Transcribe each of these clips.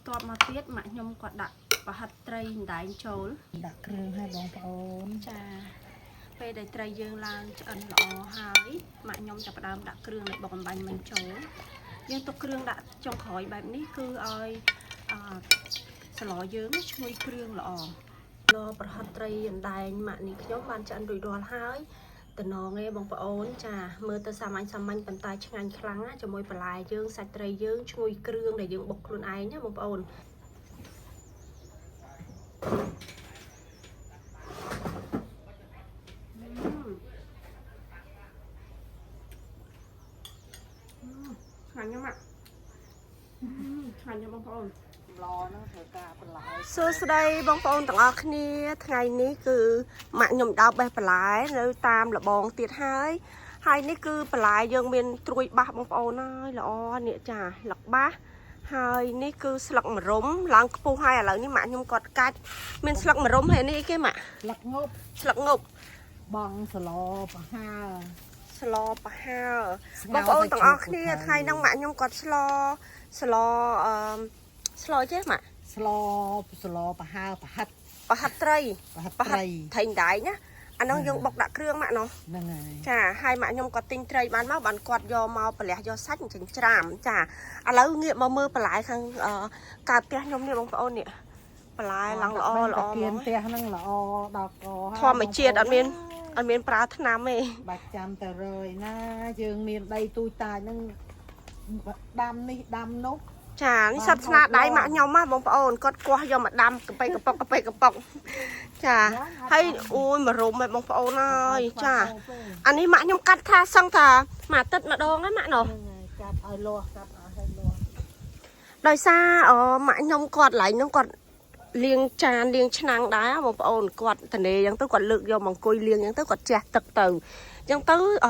តបមកទៀតម៉ាក់ខ្ញុំគាត់ដាក់ប្រហិតត្រីអណ្ដែងចូល ដាក់គ្រឿងឲ្យបងប្អូន ចាពេលដែលត្រីយើងឡើងឆ្អិនល្អហើយម៉ាក់ខ្ញុំចាប់ផ្ដើមដាក់គ្រឿងនៃបុកអំបាញ់មិញចូលយើងទុកគ្រឿងដាក់ចុងក្រោយបែបនេះគឺឲ្យអឺស្លយើងឈ្ងុយគ្រឿងល្អលប្រហិតត្រីអណ្ដែងម៉ាក់នេះខ្ញុំបានឆ្អិនរួចរាល់ហើយតំណងឯងបងប្អូនចាមើលទៅសាមញ្ញសាមញ្ញប៉ុន្តែឆ្ងាញ់ខ្លាំងណាជាមួយបន្លែយើងសាច់ត្រីយើងឈ្ងុយគ្រឿងដែលយើងបុកខ្លួនឯងណាបងប្អូន ឆ្ងាញ់ណាស់ម៉ាក់ឆ្ងាញ់ណាស់បងប្អូន ឡហ្នឹងត្រូវការបន្លែ សួស្តីបងប្អូនទាំងអស់គ្នាថ្ងៃនេះគឺម៉ាក់ខ្ញុំដោបបេះបន្លែនៅតាមលបងទៀតហើយហើយនេះគឺបន្លែយើងមានត្រួយបាសបងប្អូនហើយល្អនេះចាលឹកបាសហើយនេះគឺស្លឹកម្រុំឡើងខ្ពស់ហើយឥឡូវនេះម៉ាក់ខ្ញុំគាត់កាច់មានស្លឹកម្រុំហើយនេះអីគេម៉ាក់ លឹកងប់ ស្លឹកងប់ បងសឡប្រហើ ស្លប្រហើបងប្អូនទាំងអស់គ្នាថ្ងៃហ្នឹងម៉ាក់ខ្ញុំគាត់ស្លស្លអឺស្លចេះម៉ាក់ ស្លស្លប្រហើប្រហិត ប្រហិតត្រី ប្រហិត ប្រហិត ត្រី ត្រីដែងណាអាហ្នឹងយើងបុកដាក់គ្រឿងម៉ាក់ណោះ ហ្នឹងហើយ ចាហើយម៉ាក់ខ្ញុំគាត់ទិញត្រីបានមកបានគាត់យកមកប្រលះយកសាច់ចិញ្ច្រាមចាឥឡូវងាកមកមើលបន្លែខាងកើតផ្ទះខ្ញុំនេះបងប្អូននេះបន្លែឡើងល្អល្អ គៀ ហ្មង នផ្ទះហ្នឹងល្អដល់ក ធម្មជាតិអត់មានអត់មានប្រើថ្នាំទេ បាច់ចាំតែរយណាយើងមានដីទូចតាចហ្នឹងដាំនេះដាំនោះ ចានេះសត្វស្នាដៃម៉ាក់ខ្ញុំណាបងប្អូនគាត់គាស់យកមកដាំកប៉ិកប៉ុកកប៉ិកប៉ុកចាហើយអូយមរុំឯងបងប្អូនអើយចាអានេះម៉ាក់ខ្ញុំកាត់ថាសឹងថាមួយអាទិត្យម្ដងហ្នឹងម៉ាក់ណោះ ហ្នឹងហើយកាត់ឲ្យលាស់កាត់ឲ្យលាស់ ដោយសារអម៉ាក់ខ្ញុំគាត់ឡែងហ្នឹងគាត់លាងចានលាងឆ្នាំងដែរបងប្អូនគាត់តនេអញ្ចឹងទៅគាត់លើកយកមកអង្គុយលាងអញ្ចឹងទៅគាត់ជះទឹកទៅអញ្ចឹងទៅអ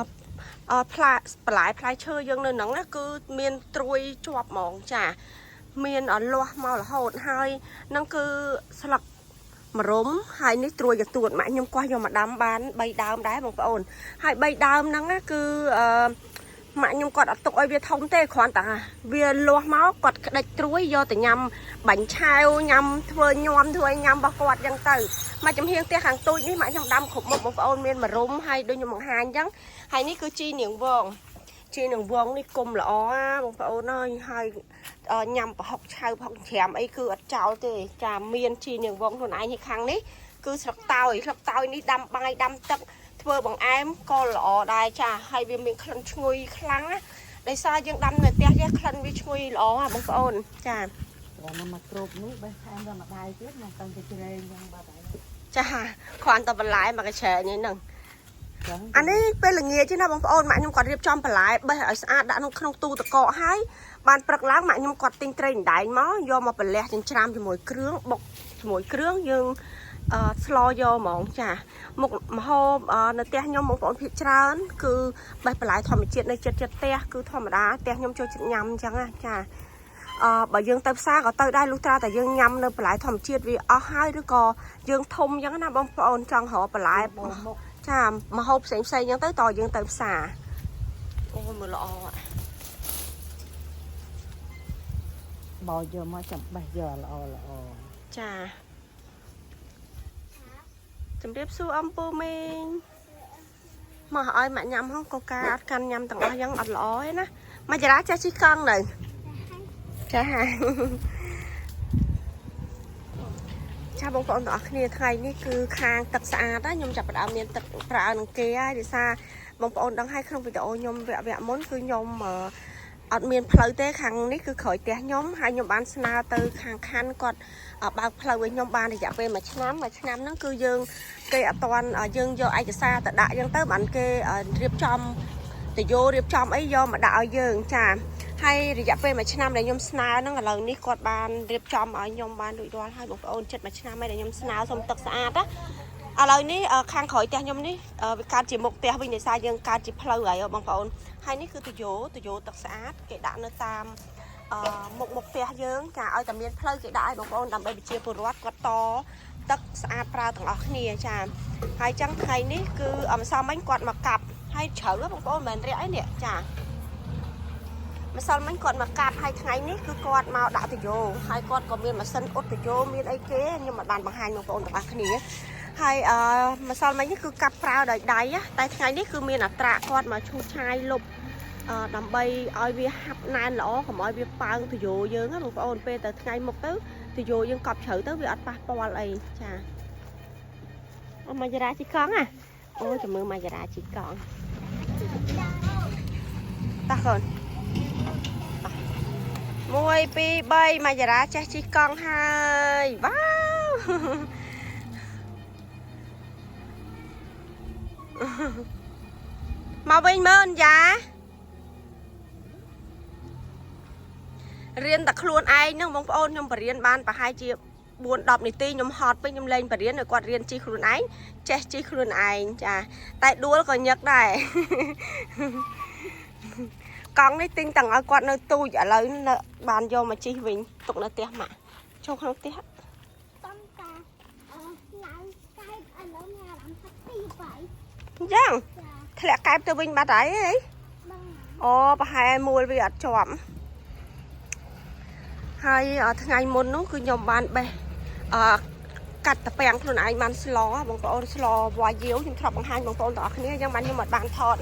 អផ្លែបន្លែផ្លែឈើយើងនៅហ្នឹងណាគឺមានត្រួយជាប់ហ្មងចាមានលាស់មករហូតហើយហ្នឹងគឺស្លឹកម្រុំហើយនេះត្រួយកទួតម៉ាក់ខ្ញុំកោះយកមកដាំបាន3ដើមដែរបងប្អូនហើយ3ដើមហ្នឹងណាគឺអឺ ម៉ាក់ខ្ញុំគាត់អត់ទុកឲ្យវាធំទេគ្រាន់តែវាលាស់មកគាត់ក្តិចត្រួយយកទៅញ៉ាំបាញ់ឆាវញ៉ាំធ្វើញ៉ាំធ្វើឲ្យញ៉ាំរបស់គាត់អញ្ចឹងទៅមកចំហៀងផ្ទះខាងទូចនេះម៉ាក់ខ្ញុំដាំគ្រប់មុខបងប្អូនមានមរុំហើយដូចខ្ញុំបង្ហាញអញ្ចឹងហើយនេះគឺជីនាងវងជីនាងវងនេះគុំល្អណាបងប្អូនអើយហើយញ៉ាំប្រហុកឆៅប្រហុកច្រាមអីគឺអត់ចោលទេចាមានជីនាងវងខ្លួនឯងនេះខាងនេះគឺស្លឹកតើយស្លឹកតើយនេះដាំបាយដាំទឹកធ្វើបង្អែមក៏ល្អដែរចាហើយវាមានក្លិនឈ្ងុយខ្លាំងណាដោយសារយើងដាំនៅផ្ទះយើងក្លិនវាឈ្ងុយល្អហ่ะបងប្អូនចា គ្រាន់តែមកគ្របនោះបេះថែមដល់ម្ដាយទៀតមកតាំងតែជ្រែងយ៉ាងបាត់ហើយ ចាគ្រាន់តែបន្លែមកកញ្ច្រែងហ្នឹង ចឹង អានេះពេលល្ងាចទេណាបងប្អូនម៉ាក់ខ្ញុំគាត់រៀបចំបន្លែបេះឲ្យស្អាតដាក់ក្នុងទូទឹកកកហើយបានព្រឹកឡើងម៉ាក់ខ្ញុំគាត់ទិញត្រីអណ្ដែងមកយកមកប្រលះចិញ្ច្រាំជាមួយគ្រឿងបុកជាមួយគ្រឿងយើងអឺស្លយកហ្មងចាមុខម្ហូបនៅផ្ទះខ្ញុំបងប្អូនភាគច្រើនគឺបេះបន្លែធម្មជាតិនៅចិត្តចិត្តផ្ទះគឺធម្មតាផ្ទះខ្ញុំចូលចិត្តញ៉ាំអញ្ចឹងណាចាអឺបើយើងទៅផ្សារក៏ទៅដែរលុះត្រាតែយើងញ៉ាំនៅបន្លែធម្មជាតិវាអស់ហើយឬក៏យើងធំអញ្ចឹងណាបងប្អូនចង់រកបន្លែ បងមុខ ចាមហូបផ្សេងផ្សេងអញ្ចឹងទៅតយើងទៅផ្សារអូយមើលល្អអា បោយកមកចាំបេះយកល្អល្អ ចាជំរាបសួរអំពូមីងមកឲ្យម៉ាក់ញ៉ាំហងកូកាអត់កាន់ញ៉ាំទាំងអស់អញ្ចឹងអត់ល្អទេណាមកចរាចេះជិះកង់នៅចាចាបងប្អូនទាំងអស់គ្នាថ្ងៃនេះគឺខាងទឹកស្អាតណាខ្ញុំចាប់ផ្ដើមមានទឹកប្រើនឹងគេហើយដោយសារបងប្អូនដឹងហើយក្នុងវីដេអូខ្ញុំវគ្គៗមុនគឺខ្ញុំអត់មានផ្លូវទេខាងនេះគឺក្រោយផ្ទះខ្ញុំហើយខ្ញុំបានស្នើទៅខាងខណ្ឌគាត់បើកផ្លូវឲ្យខ្ញុំបានរយៈពេល1ឆ្នាំ1ឆ្នាំហ្នឹងគឺយើងគេអត់ទាន់យើងយកឯកសារទៅដាក់អញ្ចឹងទៅបានគេរៀបចំទៅយករៀបចំអីយកមកដាក់ឲ្យយើងចាហើយរយៈពេល1ឆ្នាំដែលខ្ញុំស្នើហ្នឹងឥឡូវនេះគាត់បានរៀបចំឲ្យខ្ញុំបានរួចរាល់ហើយបងប្អូនចិត្ត1ឆ្នាំហើយដែលខ្ញុំស្នើសុំទឹកស្អាតណាឥឡូវនេះខាងក្រោយផ្ទះខ្ញុំនេះវាកើតជាមុខផ្ទះវិញដោយសារយើងកើតជាផ្លូវហើយបងប្អូនហើយនេះគឺតយោតយោទឹកស្អាតគេដាក់នៅតាមមុខមុខផ្ទះយើងចាឲ្យតែមានផ្លូវគេដាក់ឲ្យបងប្អូនដើម្បីប្រជាពលរដ្ឋគាត់តទឹកស្អាតប្រើទាំងអស់គ្នាចាហើយចឹងថ្ងៃនេះគឺអម្សិលមិញគាត់មកកាប់ហើយជ្រៅបងប្អូនមិនមែនរាក់អីនេះចា ម្សិលមិញគាត់មកកាប់ហើយថ្ងៃនេះគឺគាត់មកដាក់តយោហើយគាត់ក៏មានម៉ាស៊ីនអ៊ុតតយោមានអីគេខ្ញុំមិនបានបង្ហាញបងប្អូនទាំងអស់គ្នាហើយអឺម្សិលមិញនេះគឺកាប់ប្រើដោយដៃណាតែថ្ងៃនេះគឺមានអត្រាគាត់មកឈូសឆាយលុបអឺដើម្បីឲ្យវាហាប់ណែនល្អកុំឲ្យវាប៉ើងតយោយើងណាបងប្អូនពេលទៅថ្ងៃមុខទៅតយោយើងកប់ជ្រៅទៅវាអត់ប៉ះពាល់អីចាអូម៉ាយ៉ារ៉ាជីកង់ណាអូចាំមើលម៉ាយ៉ារ៉ាជីកង់តោះកូន 1 2 3ម៉ាយ៉ារ៉ាចេះជិះកង់ហើយវ៉ាវមកវិញមើលយ៉ារៀនតែខ្លួនឯងហ្នឹងបងប្អូនខ្ញុំបរៀនបានប្រហែលជា4 10នាទីខ្ញុំហត់ពេកខ្ញុំលែងបរៀនឲ្យគាត់រៀនជិះខ្លួនឯងចេះជិះខ្លួនឯងចាតែដួលក៏ញឹកដែរកង់នេះទិញតាំងឲ្យគាត់នៅទូចឥឡូវនៅបានយកមកជិះវិញទុកនៅផ្ទះម៉ាក់ចូលក្នុងផ្ទះ តំតាឡើងកែបឥឡូវមានអារម្មណ៍ថាទីបាយ អញ្ចឹង ចា ធ្លាក់កែបទៅវិញបាត់ហើយហី បង អូប្រហែលមួលវាអត់ជាប់ហើយថ្ងៃមុននោះគឺខ្ញុំបានបេះអឺកាត់តាពាំងខ្លួនឯងបានស្លបងប្អូនស្លវ៉ាយាវខ្ញុំធ្លាប់បង្ហាញបងប្អូនទាំងអស់គ្នាអញ្ចឹងបានខ្ញុំអត់បានថត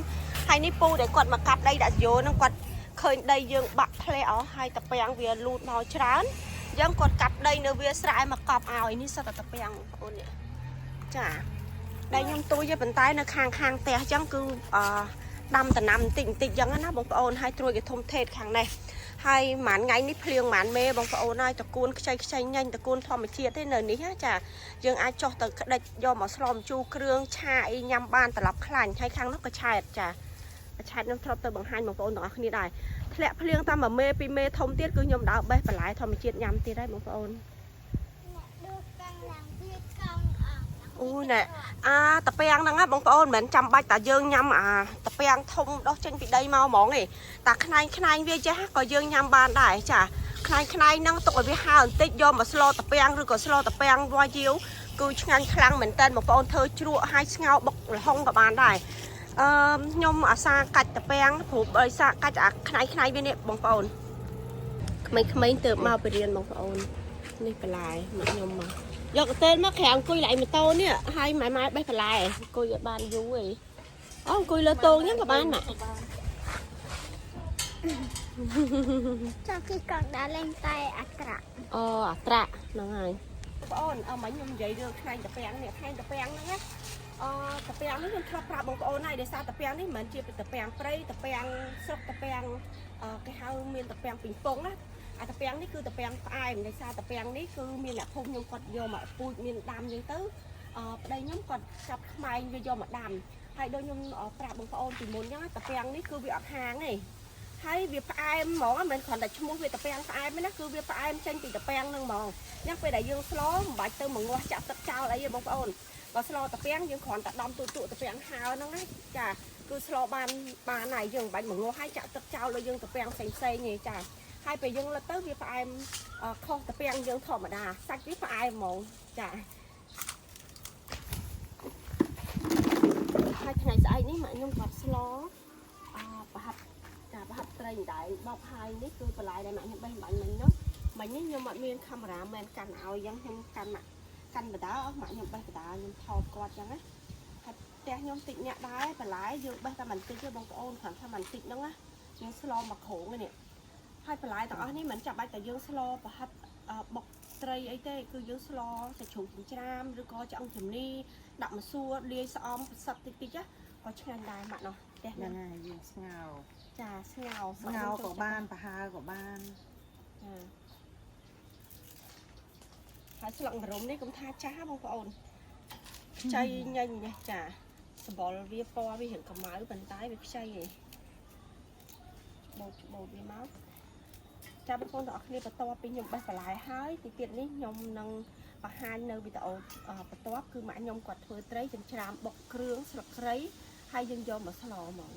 ហើយនេះពូដែលគាត់មកកាប់ដីដាក់យោហ្នឹងគាត់ឃើញដីយើងបាក់ធ្លាក់អស់ហើយតាពាំងវាលូតមកច្រើនអញ្ចឹងគាត់កាប់ដីនៅវាស្រែមកកប់ឲ្យនេះសិតតែតាពាំងបងប្អូននេះចាដីខ្ញុំទូចទេប៉ុន្តែនៅខាងខាងផ្ទះអញ្ចឹងគឺអឺដាំតំណាំបន្តិចបន្តិចអញ្ចឹងណាបងប្អូនហើយត្រួយគេធំថេតខាងនេះហើយប្រហែលថ្ងៃនេះភ្លៀងប្រហែលមេបងប្អូនហើយតកួនខ្ចីខ្ចីញញតកួនធម្មជាតិទេនៅនេះណាចាយើងអាចចុះទៅក្តិចយកមកស្លម្ជូរគ្រឿងឆាអីញ៉ាំបានត្រឡប់ខ្លាញ់ហើយខាងនោះក៏ឆែតចាឆែតខ្ញុំធ្លាប់ទៅបង្ហាញបងប្អូនទាំងអស់គ្នាដែរធ្លាក់ភ្លៀងតាមមួយមេពីរមេធំទៀតគឺខ្ញុំដើរបេះបន្លែធម្មជាតិញ៉ាំទៀតហើយបងប្អូន អ្នកដួលកង់ឡើងវាកង់អស់ អូណែអាតាពាំងហ្នឹងណាបងប្អូនមិនមែនចាំបាច់តាយើងញ៉ាំអាតាពាំងធំដោះចេញពីដីមកហ្មងទេតាខ្នែងខ្នែងវាចេះក៏យើងញ៉ាំបានដែរចាខ្នែងខ្នែងហ្នឹងទុកឲ្យវាហើបន្តិចយកមកស្លតាពាំងឬក៏ស្លតាពាំងវ៉ាយាវគឺឆ្ងាញ់ខ្លាំងមែនតើបងប្អូនធ្វើជ្រក់ហើយស្ងោរបុកល្ហុងក៏បានដែរអឺខ្ញុំអាសាកាច់តាពាំងព្រោះដោយសារកាច់អាខ្នែងខ្នែងវានេះបងប្អូនក្មេងៗទៅមកបរៀនបងប្អូននេះបន្លែមកខ្ញុំមកយកកន្ទេលមកក្រៅអង្គុយឡើងម៉ូតូនេះហើយម៉ែម៉ែបេះបន្លែអង្គុយឲ្យបានយូរឯងអូអង្គុយលើតូងហ្នឹងក៏បានម៉ាក់ ចង់ជិះកង់ដើរលេងតែអាក្រក់ អូអាត្រាក់ហ្នឹងហើយបងប្អូនអើមិញខ្ញុំនិយាយរឿងខ្នែងតាពាំងនេះខ្នែងតាពាំងហ្នឹងណាអឺតាពាំងនេះខ្ញុំធ្លាប់ប្រាប់បងប្អូនហើយដោយសារតាពាំងនេះមិនមែនជាតាពាំងព្រៃតាពាំងស្រុកតាពាំងអឺគេហៅមានតាពាំងពីងពងណាអាតាពាំងនេះគឺតាពាំងផ្អែមដោយសារតាពាំងនេះគឺមានអ្នកភូមិខ្ញុំគាត់យកមកពូជមានដាំអញ្ចឹងទៅអឺប្តីខ្ញុំគាត់ចាប់ខ្មែងវាយកមកដាំហើយដូចខ្ញុំប្រាប់បងប្អូនពីមុនអញ្ចឹងតាពាំងនេះគឺវាអត់ហាងទេហើយវាផ្អែមហ្មងមិនមែនគ្រាន់តែឈ្មោះវាតាពាំងផ្អែមទេណាគឺវាផ្អែមចេញពីតាពាំងហ្នឹងហ្មងអញ្ចឹងពេលដែលយើងស្លមិនបាច់ទៅមកងាស់ចាក់ទឹកចោលអីទេបងប្អូនបើស្លតាពាំងយើងគ្រាន់តែដំទូទូតាពាំងហើហ្នឹងណាចាគឺស្លបានបានហើយយើងមិនបាច់មកងាស់ហើយចាក់ទឹកចោលដូចយើងតាពាំងផ្សេងផ្សេងទេចាហើយពេលយើងលិតទៅវាផ្អែមខុសតាពាំងយើងធម្មតាសាច់វាផ្អែមហ្មងចាហើយថ្ងៃស្អែកនេះម៉ាក់ខ្ញុំគាត់ស្លអប្រហាត់ចាប្រហាត់ត្រីអណ្ដែងបបហើយនេះគឺបន្លែដែលម៉ាក់ខ្ញុំបេះបាញ់មិញនោះមិញនេះខ្ញុំអត់មានកាមេរ៉ាមែនកាន់ឲ្យអញ្ចឹងខ្ញុំកាន់ម៉ាក់កាន់បដាអស់ម៉ាក់ខ្ញុំបេះបដាខ្ញុំថតគាត់អញ្ចឹងណាហើយផ្ទះខ្ញុំតិចអ្នកដែរបន្លែយើងបេះតែបន្តិចទេបងប្អូនគ្រាន់ថាបន្តិចហ្នឹងណាយើងស្លមកគ្រងនេះហើយបន្លែទាំងអស់នេះមិនចាំបាច់តែយើងស្លប្រហិតបុកត្រីអីទេគឺយើងស្លសាច់ជ្រូកចិញ្ច្រាមឬក៏ឆ្អឹងជំនីដាក់ម្សួរលាយស្អំផ្សិតតិចតិចណាក៏ឆ្ងាញ់ដែរម៉ាក់នោះផ្ទះ ហ្នឹង ហ្នឹង ហើយយើងស្ងោរ ចាស្ងោរ ស្ងោរក៏បានប្រហើរក៏បាន ចាហើយស្លឹកម្រុំនេះកុំថាចាស់បងប្អូនខ្ចីញញនេះចាសម្បុរវាពណ៌វារៀងកម្ៅប៉ុន្តែវាខ្ចីឯងបូតបូតវាមកចាបងប្អូនទាំងអស់គ្នាបន្ទាប់ពីខ្ញុំបេះបន្លែហើយទីទៀតនេះខ្ញុំនឹងបង្ហាញនៅវីដេអូបន្ទាប់គឺម៉ាក់ខ្ញុំគាត់ធ្វើត្រីចិញ្ច្រាមបុកគ្រឿងស្លឹកគ្រៃហើយយើងយកមកស្លហ្មង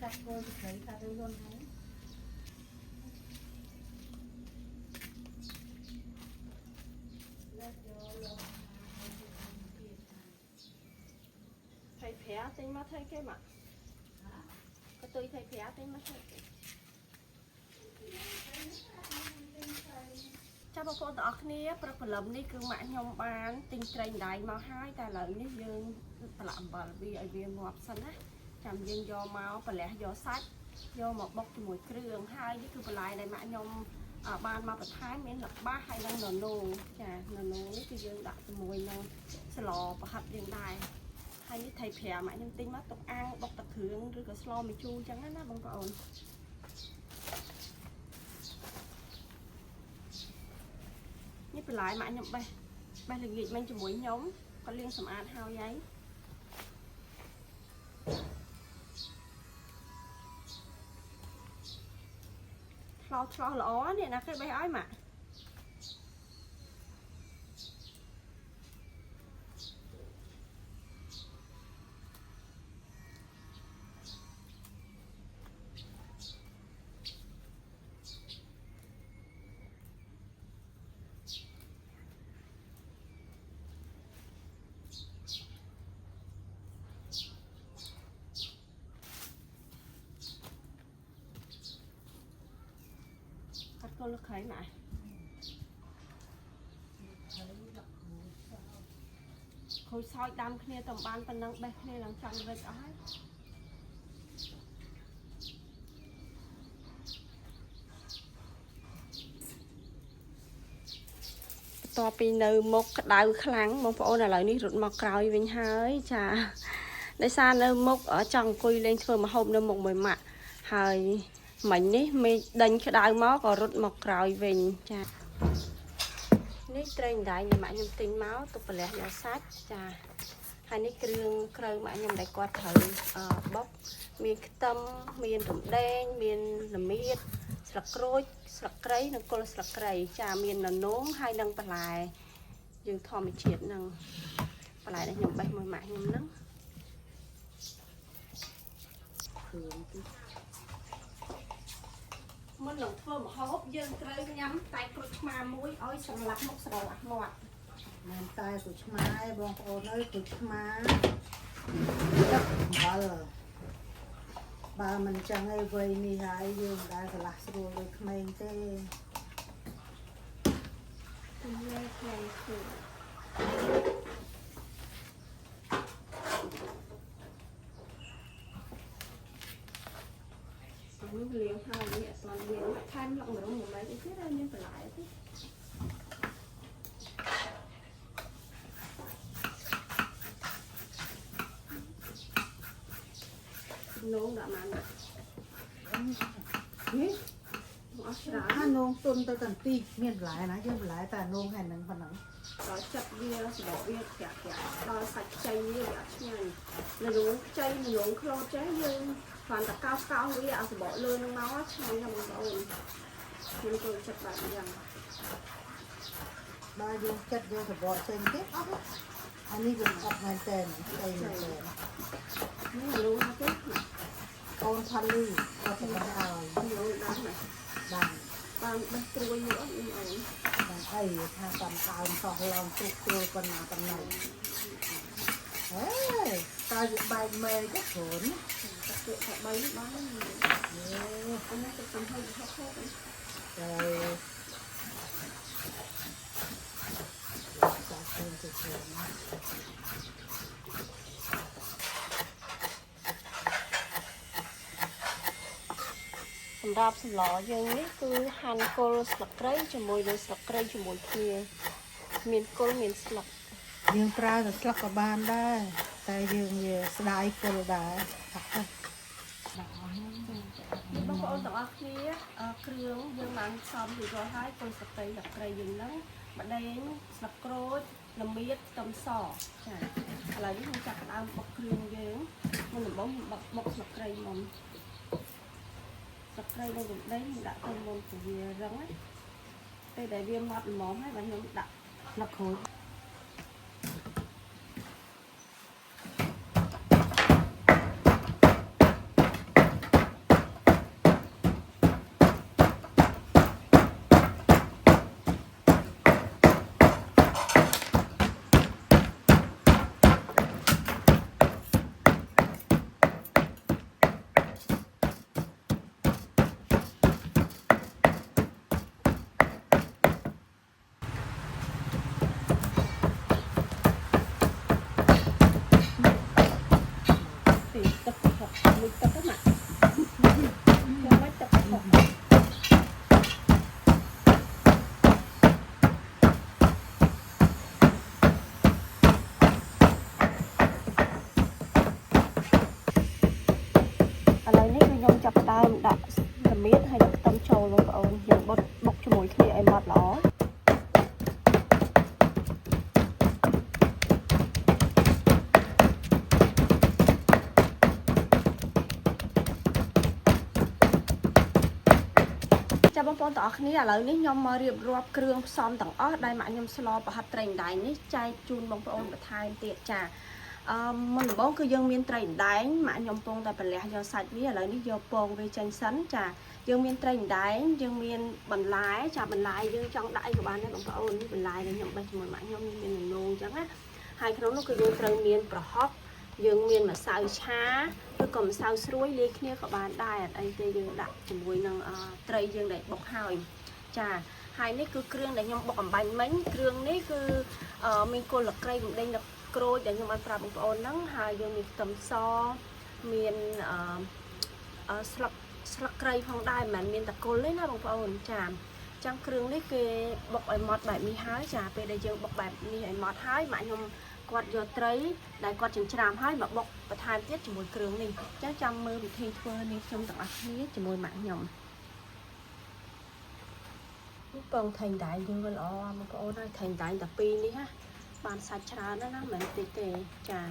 កាត់គល់ត្រីកាត់រួនហើយ ថៃប្រាទិញមកថៃគេមកក៏ទុយថៃប្រាទិញមកថៃគេចាបងប្អូនទាំងអស់គ្នាព្រឹកព្រលឹមនេះគឺម៉ាក់ខ្ញុំបានទិញត្រីដៃមកហើយតែឥឡូវនេះយើងប្រឡាក់អំបិលវាឲ្យវាងាប់សិនណាចាំយើងយកមកប្រលះយកសាច់យកមកបុកជាមួយគ្រឿងហើយនេះគឺបន្លែដែលម៉ាក់ខ្ញុំបានមកបន្ថែមមានល្បះហើយនិងននូចាននូនេះគឺយើងដាក់ជាមួយនឹងស្លប្រហិតយើងដែរ ហើយនេះថៃប្រាម៉ាក់ខ្ញុំទិញមកទុកអាំងបុកទឹកគ្រឿងឬក៏ស្លមីជូរចឹងណាបងប្អូននេះបន្លែម៉ាក់ខ្ញុំបេះបេះល្ងាចមិញជាមួយខ្ញុំគាត់លាងសម្អាតហើយហើយឆ្លោះឆ្លោះល្អនេះណាគេបេះឲ្យម៉ាក់កាត់គល់លឹកក្រៃម៉ាក់ខូចសោចដាំគ្នាតំបានប៉ុណ្ណឹងបេះគ្នាឡើងចង់រិចអស់ហើយ បន្ទាប់ពីនៅមុខក្តៅខ្លាំងបងប្អូនឥឡូវនេះរត់មកក្រោយវិញហើយចាដោយសារនៅមុខចង់អង្គុយលេងធ្វើម្ហូបនៅមុខមួយម៉ាក់ហើយមិញនេះមេឃដេញក្តៅមកក៏រត់មកក្រោយវិញចានេះត្រីដៃដែលម៉ាក់ខ្ញុំទិញមកទុកប្រលះយកសាច់ចាហើយនេះគ្រឿងក្រៅម៉ាក់ខ្ញុំដែលគាត់ត្រូវបុកមានខ្ទឹមមានរំដេងមានល្មៀតស្លឹកក្រូចស្លឹកគ្រៃនិងគល់ស្លឹកគ្រៃចាមានននោងហើយនិងបន្លែយើងធម្មជាតិនឹងបន្លែដែលខ្ញុំបេះមួយម៉ាក់ខ្ញុំហ្នឹង គ្រឿងទី មុននឹងធ្វើម្ហូបយើងត្រូវញ៉ាំតែក្រូចឆ្មាមួយឲ្យស្រឡះមុខស្រឡះមាត់ មិនតែគូឆ្មាឯងបងប្អូនអើយគូឆ្មាទឹកអំបិលបើមិនចឹងឯងវ័យនេះហើយយើងមិនដែលឆ្លាស់ស្រួលដូចក្មេងទេ ទំលេខ្លាំងគឺអានេះលាងហើយនេះអត់ទាន់លាងថែមឡុកម្រុំមួយម៉េចទៀតហើយមានបន្លែទេនងដាក់មកណា ហេ អស់ច្រើន អានងទុនទៅតាន់តិចមានបន្លែណាយើងបន្លែតែនងហើយនឹងប៉ុណ្ណឹង ដល់ចិត្តវាសបកវាក្រាក់ក្រាក់ដល់សាច់ខ្ចីវាវាអត់ឆ្ងាញ់នៅរោងខ្ចីនៅរោងក្លោតចេះយើងគ្រាន់តែកោសកោសវាឲ្យសបកលើនឹងមកឆ្ងាញ់ណាស់បងប្អូនខ្ញុំចូលចិត្តបែបហ្នឹង បើយើងចិត្តយកសបកចេញទៀតអស់អានេះវាអត់មែនតើស្អីមែនតើ នេះលូណាទេ អូនផាលីគាត់ទៅឲ្យ លូដល់ណា បាន បានបេះត្រួយមួយអត់អូន បានអីថាតាមដើមសោះឡើងជ្រុកជ្រួលប៉ុណ្ណាប៉ុណ្ណឹងហេតើវាបែកមេឃទៅគ្រូន តាក់តែ3នេះបាន អូ អានេះទៅសំហុយហុកហុក ទៅចាស់ទៅគ្រូន សម្រាប់សម្លយើងនេះគឺហាន់គល់ស្លឹកគ្រៃជាមួយនឹងស្លឹកគ្រៃជាមួយគ្នាមានគល់មានស្លឹក យើងប្រើតែស្លឹកក៏បានដែរតែយើងវាស្ដាយគល់ដែរផាក់ទៅដាក់អស់ហ្នឹង បងប្អូនទាំងអស់គ្នាគ្រឿងយើងបានផ្សំរួចរាល់ហើយគល់ស្លឹកគ្រៃស្លឹកគ្រៃយើងហ្នឹងម្ដេងស្លឹកក្រូចល្មៀតខ្ទឹមសចាឥឡូវនេះខ្ញុំចាប់ផ្ដើមបុកគ្រឿងយើងមុនដំបូងខ្ញុំបុកស្លឹកគ្រៃមុនស្លឹកគ្រៃនិងរំដេងខ្ញុំដាក់ទៅមុនព្រោះវារឹងណាពេលដែលវាម៉ត់ល្មមហើយបាទខ្ញុំដាក់ ស្លឹកក្រូច រមៀតហើយដាក់ខ្ទឹមចូលបងប្អូនយើងបុកបុកជាមួយគ្នាឲ្យម៉ត់ល្អ ចាបងប្អូនទាំងអស់គ្នាឥឡូវនេះខ្ញុំមករៀបរាប់គ្រឿងផ្សំទាំងអស់ដែលម៉ាក់ខ្ញុំស្លប្រហិតត្រីអណ្ដែងនេះចែកជូនបងប្អូនបន្ថែមទៀតចាអឺមុនដំបូងគឺយើងមានត្រីអណ្ដែងម៉ាក់ខ្ញុំពងតែប្រលះយកសាច់វាឥឡូវនេះយកពងវាចេញសិនចាយើងមានត្រីអណ្ដែងយើងមានបន្លែចាបន្លែយើងចង់ដាក់អីក៏បានដែរបងប្អូននេះបន្លែដែលខ្ញុំបេះជាមួយម៉ាក់ខ្ញុំមានននោងអញ្ចឹងណាហើយក្នុងនោះគឺយើងត្រូវមានប្រហុកយើងមានម្សៅឆាឬក៏ម្សៅស្រួយលាយគ្នាក៏បានដែរអត់អីទេយើងដាក់ជាមួយនឹងត្រីយើងដែលបុកហើយចាហើយនេះគឺគ្រឿងដែលខ្ញុំបុកអំបញ្ញមិញគ្រឿងនេះគឺមានគល់លក្រីរំដេងលក្រូចដែលខ្ញុំបានប្រាប់បងប្អូនហ្នឹងហើយយើងមានខ្ទឹមសមានអឺស្លឹកស្លឹកគ្រៃផងដែរមិនមែនមានតែគល់ទេណាបងប្អូនចាចឹងគ្រឿងនេះគេបុកឲ្យម៉ត់បែបនេះហើយចាពេលដែលយើងបុកបែបនេះឲ្យម៉ត់ហើយម៉ាក់ខ្ញុំគាត់យកត្រីដែលគាត់ចិញ្ច្រាំហើយមកបុកបន្ថែមទៀតជាមួយគ្រឿងនេះចឹងចាំមើលវិធីធ្វើនេះខ្ញុំទាំងអស់គ្នាជាមួយម៉ាក់ខ្ញុំពងថេងដៃយើងវាល្អបងប្អូនហើយថេងដៃតែពីរនេះណាបានសាច់ច្រើនណាស់ណាមិនមែនតិចទេចា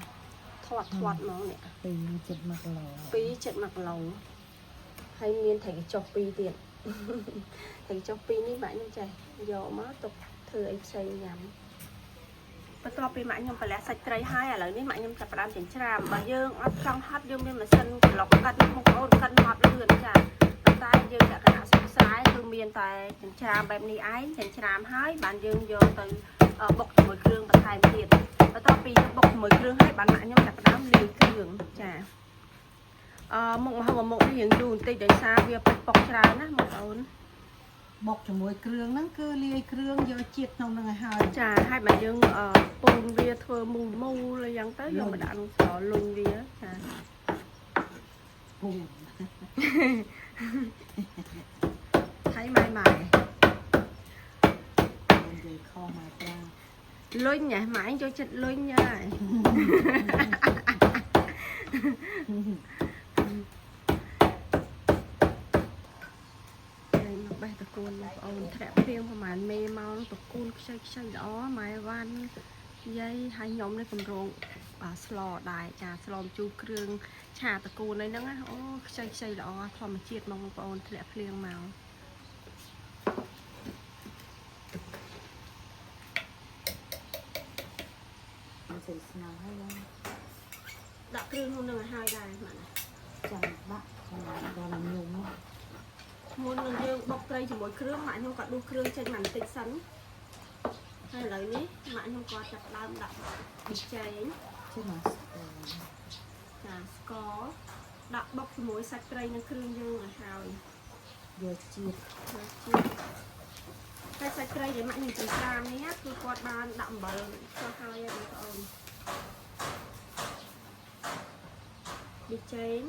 ធាត់ធាត់ហ្មងនេះ 2.1គីឡូ 2.1គីឡូហើយមានត្រីកញ្ចុះ2ទៀត ត្រីកញ្ចុះ2នេះម៉ាក់ខ្ញុំចេះយកមកទុកធ្វើអីផ្សេងញ៉ាំបន្ទាប់ពីម៉ាក់ខ្ញុំប្រលះសាច់ត្រីហើយឥឡូវនេះម៉ាក់ខ្ញុំចាប់ផ្ដើមចិញ្ច្រាំបើយើងអត់ចង់ហត់យើងមានម៉ាស៊ីនក្លុកកិនបងប្អូនកិនម៉ត់លឿនចាប៉ុន្តែយើងលក្ខណៈសុខស្រាយគឺមានតែចិញ្ច្រាំបែបនេះឯងចិញ្ច្រាំហើយបានយើងយកទៅបុកជាមួយគ្រឿងបន្ថែមទៀតបន្ទាប់ពីយើងបុកជាមួយគ្រឿងហើយបានម៉ាក់ខ្ញុំចាប់ផ្ដើមលាយគ្រឿងចា អឺមុខម្ហូបមួយមុខនេះយើងយូរបន្តិចដោយសារវាពេចប៉ុកច្រើនណាបងប្អូន បុកជាមួយគ្រឿងហ្នឹងគឺលាយគ្រឿងយកជាតិក្នុងហ្នឹងឲ្យហើយ ចាហើយបើយើងអឺពូនវាធ្វើមូលមូលអីយ៉ាងទៅយកមកដាក់ក្នុងស្រលុញវាចា ពូន ថៃម៉ៃម៉ៃ និយាយខុសមកប្រាំង លុញហ៎ម៉ែឯងចូលចិត្តលុញហើយ ហើយមកបេះតកូនបងប្អូនធ្លាក់ភ្លៀងប្រហែលមេមកនោះតកូនខ្ចីខ្ចីល្អម៉ែវ៉ាន់យាយហើយខ្ញុំនេះកម្រងបាទស្លដែរចាស្លមជូរគ្រឿងឆាតកូនអីហ្នឹងណាអូខ្ចីខ្ចីល្អធម្មជាតិមកបងប្អូនធ្លាក់ភ្លៀងមក ស្អីស្ងោហើយបង ដាក់គ្រឿងក្នុងនឹងឲ្យហើយដែរម៉ាក់ណា ចាំដាក់ដល់ញុំ មុននឹងយើងបុកត្រីជាមួយគ្រឿងម៉ាក់ខ្ញុំក៏ដួសគ្រឿងចេញមកបន្តិចសិនហើយឥឡូវនេះម៉ាក់ខ្ញុំក៏ចាប់ផ្ដើមដាក់ប៊ីចេង ចេះមក ចាស្ករដាក់បុកជាមួយសាច់ត្រីនិងគ្រឿងយើងឲ្យហើយ យកជាតិ ជាតិតែសាច់ត្រីដែលម៉ាក់ខ្ញុំចិញ្ច្រាមនេះគឺគាត់បានដាក់អំបិលចុះហើយហើយបងប្អូនប៊ីចេង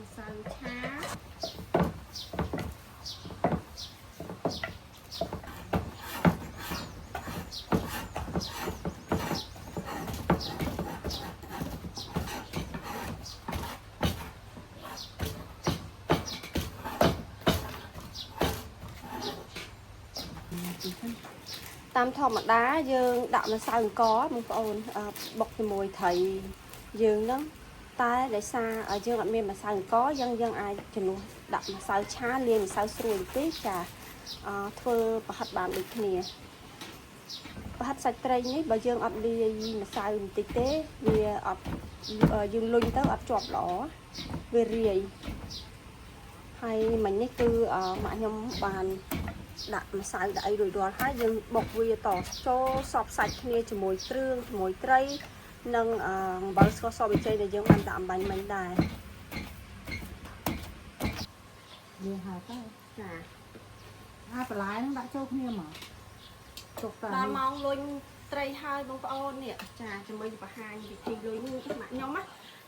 ម្សៅឆាតាមធម្មតាយើងដាក់ម្សៅអង្ករបងប្អូនបុកជាមួយត្រីយើងហ្នឹងតែដោយសារយើងអត់មានម្សៅអង្ករយើងយើងអាចជំនួសដាក់ម្សៅឆាលាយម្សៅស្រួយបន្តិចចាធ្វើប្រហិតបានដូចគ្នាប្រហិតសាច់ត្រីនេះបើយើងអត់លាយម្សៅបន្តិចទេវាអត់យើងលុញទៅអត់ជាប់ល្អវារាយហើយមិញនេះគឺម៉ាក់ខ្ញុំបានដាក់ម្សៅដាក់អីរួចរាល់ហើយយើងបុកវាតចូលសពសាច់គ្នាជាមួយគ្រឿងជាមួយត្រីនិងអំបិលស្ករសប៊ីចេងដែលយើងបានដាក់អំបញ្ញមិញដែរ យើងហើយទៅ ចា អាបន្លែហ្នឹងដាក់ចូលគ្នាមកទុកតា ដល់ម៉ោងលុញត្រីហើយបងប្អូននេះចាជាមួយបង្ហាញវិធីលុញនេះម៉ាក់ខ្ញុំណា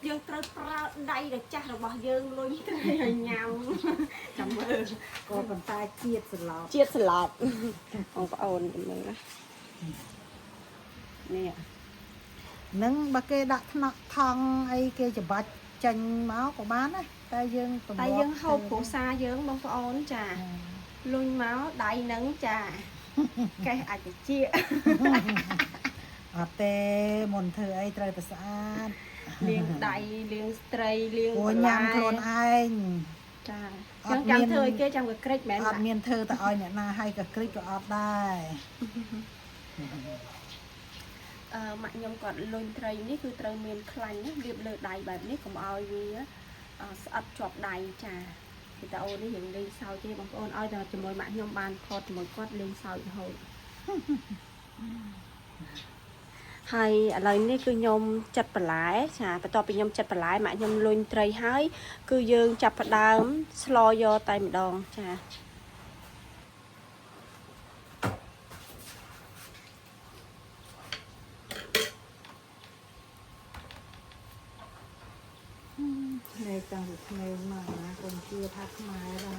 យើងត្រូវប្រើដៃដ៏ចាស់របស់យើងលុញត្រីឲ្យញ៉ាំ ចាំមើល ក៏ប៉ុន្តែជាតិសន្លប់ ជាតិស្លាប់បងប្អូនចាំមើលណានេះ នឹងបើគេដាក់ថ្នាក់ថង់អីគេច្បាច់ចេញមកក៏បានដែរតែយើងទម្លាប់ តែយើងហូបគ្រួសារយើងបងប្អូនចាលុញមកដៃហ្នឹងចាកេះអាចជា អត់ទេមុនធ្វើអីត្រូវតែស្អាត លាងដៃលាងស្ត្រីលាង ព្រោះញ៉ាំខ្លួនឯង ចា អត់ ចឹងចាំ មាន ធ្វើឲ្យគេចាំក៏ក្រិចមែន អត់មានធ្វើទៅឲ្យអ្នកណាឲ្យក៏ក្រិចក៏អត់ដែរ អឺម៉ាក់ខ្ញុំគាត់លុញត្រីនេះគឺត្រូវមានខ្លាញ់ណាលាបលើដៃបែបនេះកុំឲ្យវាស្អិតជាប់ដៃចាវីដេអូនេះរៀងលេងសើចទេបងប្អូនឲ្យតែជាមួយម៉ាក់ខ្ញុំបានថតជាមួយគាត់លេងសើចរហូត ហើយឥឡូវនេះគឺខ្ញុំចាត់បន្លែចាបន្ទាប់ពីខ្ញុំចាត់បន្លែម៉ាក់ខ្ញុំលុញត្រីហើយ គឺយើងចាប់ផ្ដើមស្លយកតែម្ដងចា ភ្នែកតាំងពីក្មេងមកណាកុំជឿថាខ្មែរដែរ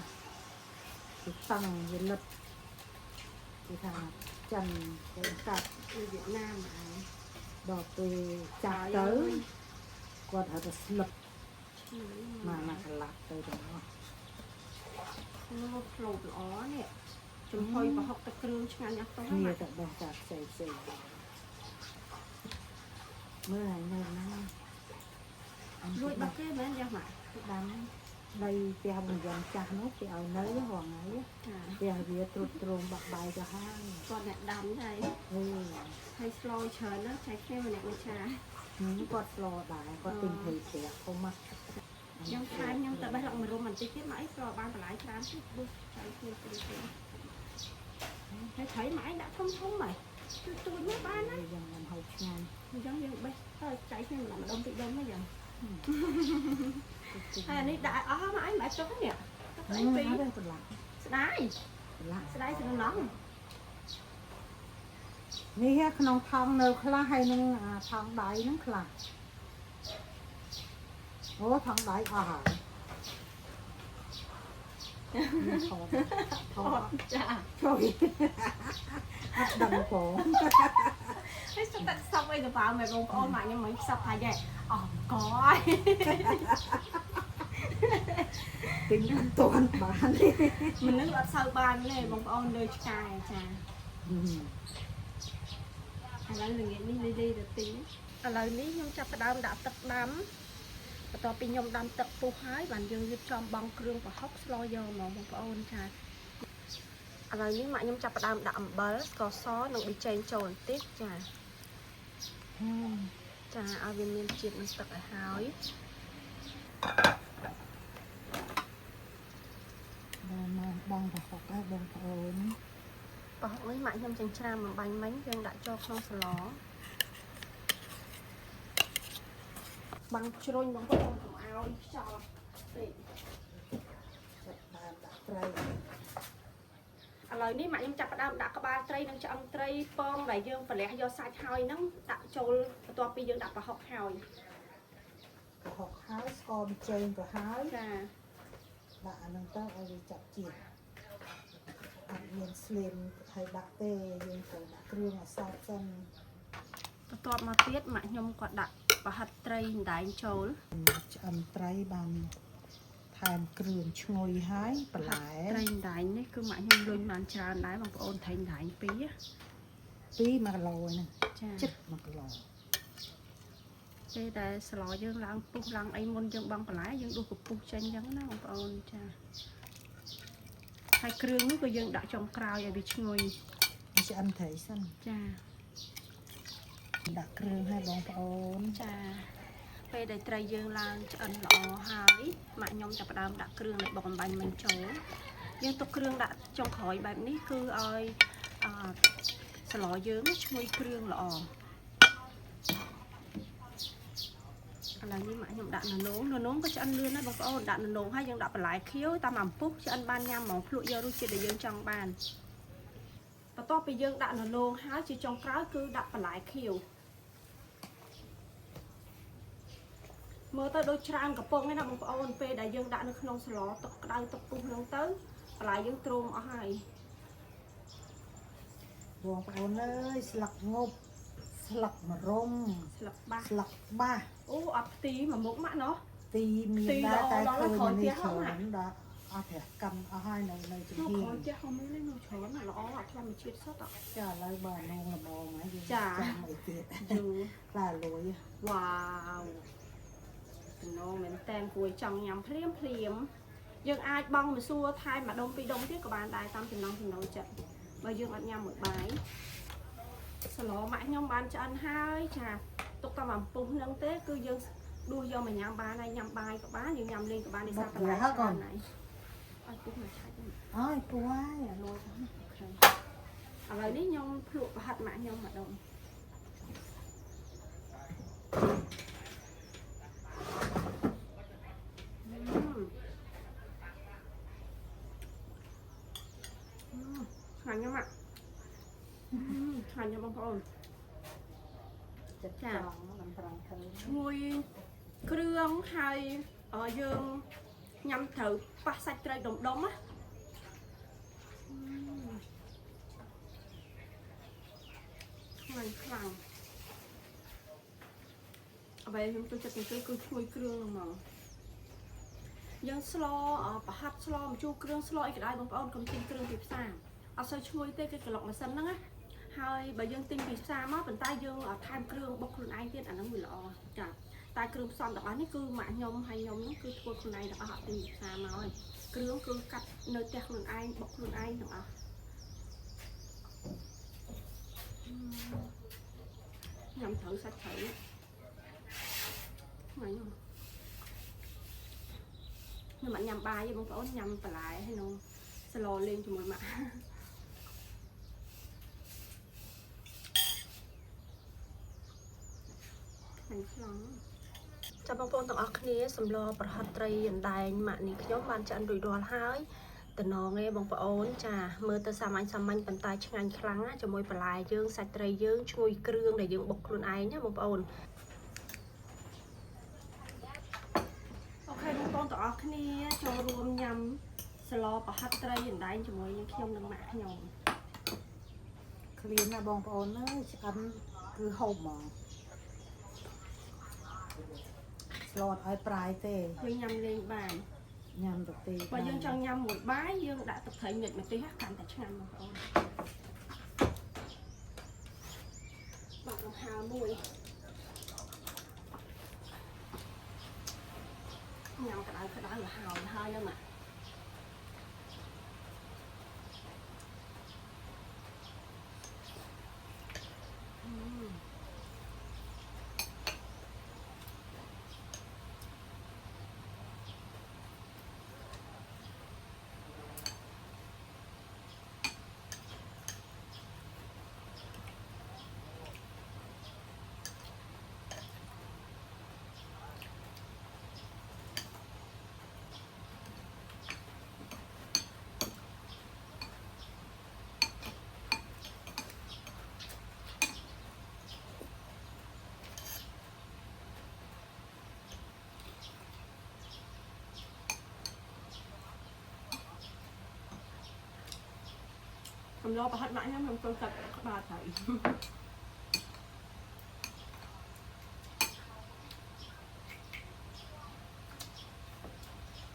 គេតាំងវាលិតគេថាចិនគេកាត់ គឺវៀតណាមឯង ដល់ពេលចាស់ទៅគាត់ហៅថាស្លឹកមកមកកន្លាក់ទៅទាំងអស់ នោះផ្លោតល្អនេះចំហុយប្រហុកទឹកគ្រឿងឆ្ងាញ់អស់ទៅ គ្នា ណា ទៅបោះចាផ្សេងផ្សេងមើលហើយនៅណា លួចរបស់គេមែនយ៉ាងម៉េច ដាំដីផ្ទះមួយយ៉ាងចាស់នោះគេឲ្យនៅរាល់ថ្ងៃ ចា ផ្ទះវាទ្រុឌទ្រោមបាក់បែកទៅហើយ គាត់អ្នកដាំហើយ អឺ ហើយស្លច្រើនណាស់ចែកគ្នាម្នាក់មួយឆា គាត់ស្លដែរគាត់ទិញព្រៃផ្ទះធំមក ខ្ញុំថែមខ្ញុំទៅបេះឡុកម្រុំបន្តិចទៀតមកអីស្លបានបន្លែច្រើនទៀតបុះចែកគ្នាទៅទៀតហើយត្រីមកឯងដាក់ធំធំហ៎ទូទូចមកបានណា យ៉ាងមិនហូបឆ្ងាញ់ អញ្ចឹងយើងបេះទៅចែកគ្នាម្ដងម្ដុំពីរដុំហ្នឹងយ៉ាងហើយអានេះដាក់អស់មកឯងមិនចុះនេះទឹកអីពីរ អត់ទេបន្លាក់ ស្ដាយ បន្លាក់ ស្ដាយស្រណង នេះក្នុងថង់នៅខ្លះហើយនឹងអាថង់ដៃហ្នឹងខ្លះអូថង់ដៃអស់ហើយថតថត ចា ជួយអត់ដឹងផង ហើយសុទ្ធតែខ្សឹបអីទៅបើមែនបងប្អូនមកខ្ញុំមិនខ្សឹបថាយ៉ែអស់កយ ទិញអត់ទាន់បានទេ មនុស្សអត់សូវបានទេបងប្អូនលើឆ្កែចាឥឡូវល្ងាចនេះលីលីទៅទិញឥឡូវនេះខ្ញុំចាប់ផ្ដើមដាក់ទឹកដាំបន្ទាប់ពីខ្ញុំដាំទឹកពុះហើយបានយើងរៀបចំបង់គ្រឿងប្រហុកស្លយកហ្មងបងប្អូនចាឥឡូវនេះម៉ាក់ខ្ញុំចាប់ផ្ដើមដាក់អំបិលស្ករសនិងប៊ីចេងចូលបន្តិចចាចាឲ្យវាមានជាតិនឹងទឹកឲ្យហើយ បងមកបងប្រហុកហើយបងប្អូន ប្រហុកនេះម៉ាក់ខ្ញុំចិញ្ច្រាំអំបាញ់មិញយើងដាក់ចូលក្នុងស្លបាំងជ្រុញបងប្អូនកុំឲ្យខ្យល់ពេក ចាប់បានដាក់ត្រី ឥឡូវនេះម៉ាក់ខ្ញុំចាប់ផ្ដើមដាក់ក្បាលត្រីនិងឆ្អឹងត្រីពងដែលយើងប្រលះយកសាច់ហើយហ្នឹងដាក់ចូលបន្ទាប់ពីយើងដាក់ប្រហុកហើយ ប្រហុកហើយស្ករប៊ីចេងក៏ហើយ ចា ដាក់អាហ្នឹងទៅឲ្យវាចាប់ជាតិអត់មានស្លៀមហើយដាក់ទេយើងត្រូវដាក់គ្រឿងឲ្យសព្វសិន បន្ទាប់មកទៀតម៉ាក់ខ្ញុំក៏ដាក់ប្រហិតត្រីអណ្ដែងចូល ឆ្អឹងត្រីបានថែមគ្រឿងឈ្ងុយហើយបន្លែ ត្រីអណ្ដែងនេះគឺម៉ាក់ខ្ញុំលុញបានច្រើនដែរបងប្អូនត្រីអណ្ដែងពីរណា 2 1គីឡូហ្នឹង ចា ជិត1គីឡូ ពេលដែលស្លយើងឡើងពុះឡើងអីមុនយើងបង់បន្លែយើងដួសកពុះចេញអញ្ចឹងណាបងប្អូនចាហើយគ្រឿងនោះក៏យើងដាក់ចុងក្រោយឲ្យវាឈ្ងុយ ឆ្អិនត្រីសិន ចា ដាក់គ្រឿងឲ្យបងប្អូន ចាពេលដែលត្រីយើងឡើងឆ្អិនល្អហើយម៉ាក់ខ្ញុំចាប់ផ្ដើមដាក់គ្រឿងនៃបុកអំបាញ់មិញចូលយើងទុកគ្រឿងដាក់ចុងក្រោយបែបនេះគឺឲ្យអឺស្លយើងឈ្ងុយគ្រឿងល្អឥឡូវនេះម៉ាក់ខ្ញុំដាក់ននងននងក៏ឆ្អិនលឿនដែរបងប្អូនដាក់ននងហើយយើងដាក់បន្លែខៀវតាមអំពុះឆ្អិនបានញ៉ាំហ្មងភ្លក់យករសជាតិដែលយើងចង់បានបន្ទាប់ពីយើងដាក់ននងហើយជាចុងក្រោយគឺដាក់បន្លែខៀវ មើលទៅដូចច្រើនកំប៉ុងឯណាបងប្អូនពេលដែលយើងដាក់នៅក្នុងស្លទឹកក្តៅទឹកពុះហ្នឹងទៅបន្លែយើងទ្រោមអស់ហើយ បងប្អូនអើយស្លឹកងប់ស្លឹកម្រុំ ស្លឹកបាស ស្លឹកបាស អូអត់ផ្ទីមួយមុខម៉ាក់ណោះ ទីមាន ទី ដែរតែ ល្អដល់ ឃើញនេះ ក្រោយផ្ទះ ច្រើនដល់អត់ប្រាស់កម្មអស់ហើយនៅនៅជំ នៅ ហាន ក្រោយផ្ទះក៏មានដែរនៅច្រើនណាស់ល្អអត់ធម្មជាតិសុទ្ធអត់ ចាឥឡូវបើនងល្មមហើយយើង ចា ចាំអីទៀត យូរ ខ្លាលួយ វ៉ាវតំណងមែនតែនគួរចង់ញ៉ាំភ្លាមភ្លាមយើងអាចបង់ម្សួរថែមមួយដុំពីរដុំទៀតក៏បានដែរតាមចំណង់ចំណូលចិត្តបើយើងអត់ញ៉ាំមួយបាយស្លម៉ាក់ខ្ញុំបានឆ្អិនហើយចាទុកតាមអំពុះហ្នឹងទេគឺយើងដួសយកមកញ៉ាំបានហើយញ៉ាំបាយក៏បានយើងញ៉ាំលេងក៏បានដោយសារបន្លែច្រើនហើយឲ្យពុះមកឆាច់ហ្នឹង អើយពួយអាលួយ ឥឡូវនេះខ្ញុំភ្លក់ប្រហិតម៉ាក់ខ្ញុំម្ដងអឺឆ្ងាញ់ណាស់ម៉ាក់អឺឆ្ងាញ់ណាស់បងប្អូន ចិត្តចង់ដំប្រងទៅ ឈ្ងុយគ្រឿងហើយយើងញ៉ាំត្រូវប៉ះសាច់ត្រីដុំដុំណាឆ្ងាញ់ខ្លាំងអ្វីខ្ញុំចូលចិត្តជាងគេគឺឈ្ងុយគ្រឿងហ្នឹងហ្មងយើងស្លប្រហាត់ស្លម្ជូរគ្រឿងស្លអីក៏ដោយបងប្អូនកុំទិញគ្រឿងពីផ្សារអត់សូវឈ្ងុយទេគេក្លុកម៉ាស៊ីនហ្នឹងណាហើយបើយើងទិញពីផ្សារមកប៉ុន្តែយើងថែមគ្រឿងបុកខ្លួនឯងទៀតអាហ្នឹងវាល្អចាតែគ្រឿងផ្សំទាំងអស់នេះគឺម៉ាក់ខ្ញុំហើយខ្ញុំហ្នឹងគឺធ្វើខ្លួនឯងទាំងអស់អត់ទិញពីផ្សារមកទេគ្រឿងគឺកាត់នៅផ្ទះខ្លួនឯងបុកខ្លួនឯងទាំងអស់ញ៉ាំត្រូវសាច់ត្រីឆ្ងាញ់ណាស់ខ្ញុំអត់ញ៉ាំបាយទេបងប្អូនញ៉ាំបន្លែហើយនឹងស្លលេងជាមួយម៉ាក់ ឆ្ងាញ់ខ្លាំងចាបងប្អូនទាំងអស់គ្នាសម្លប្រហិតត្រីអណ្ដែងម៉ាក់នេះខ្ញុំបានឆ្អិនរួចរាល់ហើយតំណងឯងបងប្អូនចាមើលទៅសាមញ្ញសាមញ្ញប៉ុន្តែឆ្ងាញ់ខ្លាំងណាជាមួយបន្លែយើងសាច់ត្រីយើងឈ្ងុយគ្រឿងដែលយើងបុកខ្លួនឯងណាបងប្អូន OK បងប្អូនទាំងអស់គ្នាចូលរួមញ៉ាំស្លប្រហិតត្រីអណ្ដែងជាមួយនឹងខ្ញុំនិងម៉ាក់ខ្ញុំ ឃ្លានណាបងប្អូនអើយឆ្អិនគឺហូបហ្មងស្លអត់ឲ្យប្រាយទេ យើងញ៉ាំលេងបាន ញ៉ាំទៅទេ បើយើងចង់ញ៉ាំមួយបាយយើងដាក់ទឹកត្រីញិចម្ទេសកាន់តែឆ្ងាញ់បងប្អូនបាក់លង្ហើមួយញ៉ាំក្តៅក្តៅលហើយហើយហ្នឹងម៉ាក់ សម្លប្រហិតម៉ាក់ខ្ញុំខ្ញុំចូលកាត់ក្បាលត្រីឆ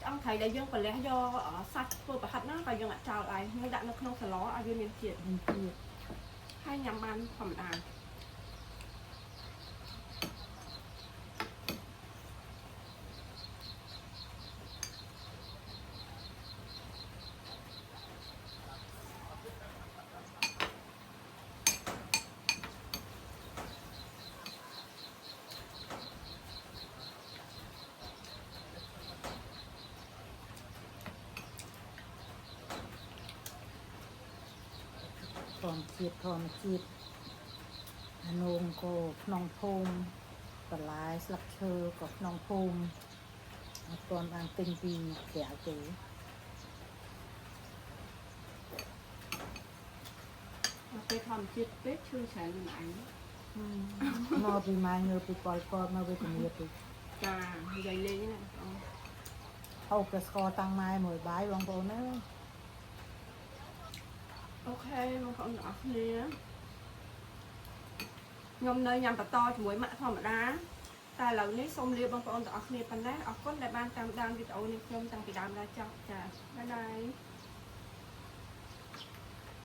្អឹងត្រីដែលយើងប្រលះយកសាច់ធ្វើប្រហិតហ្នឹងក៏យើងអត់ចោលដែរយើងដាក់នៅក្នុងសម្លឲ្យវាមានជាតិ មានជាតិ ហើយញ៉ាំបានធម្មតា ធម្មជាតិធម្មជាតិអានងក៏ក្នុងភូមិបន្លែស្លឹកឈើក៏ក្នុងភូមិអត់ទាន់បានទិញពីក្រៅទេ ដល់ពេលធម្មជាតិពេកឈឺច្រើនខ្លួនឯង មកពីម៉ែងើពីប៉ុលពតមកវេទនាពី ចានិយាយលេងណាបងប្អូន ហូបតែស្ករតាំងម៉ែមួយបាយបងប្អូនអើយ OK បងប្អូនទាំងអស់គ្នាខ្ញុំនៅញ៉ាំបន្តជាមួយម៉ាក់ធម្មតាតែឥឡូវនេះសូមលាបងប្អូនទាំងអស់គ្នាប៉ុណ្ណេះអរគុណដែលបានតាមដានវីដេអូនេះខ្ញុំតាំងពីដើមដល់ចប់ចា bye bye.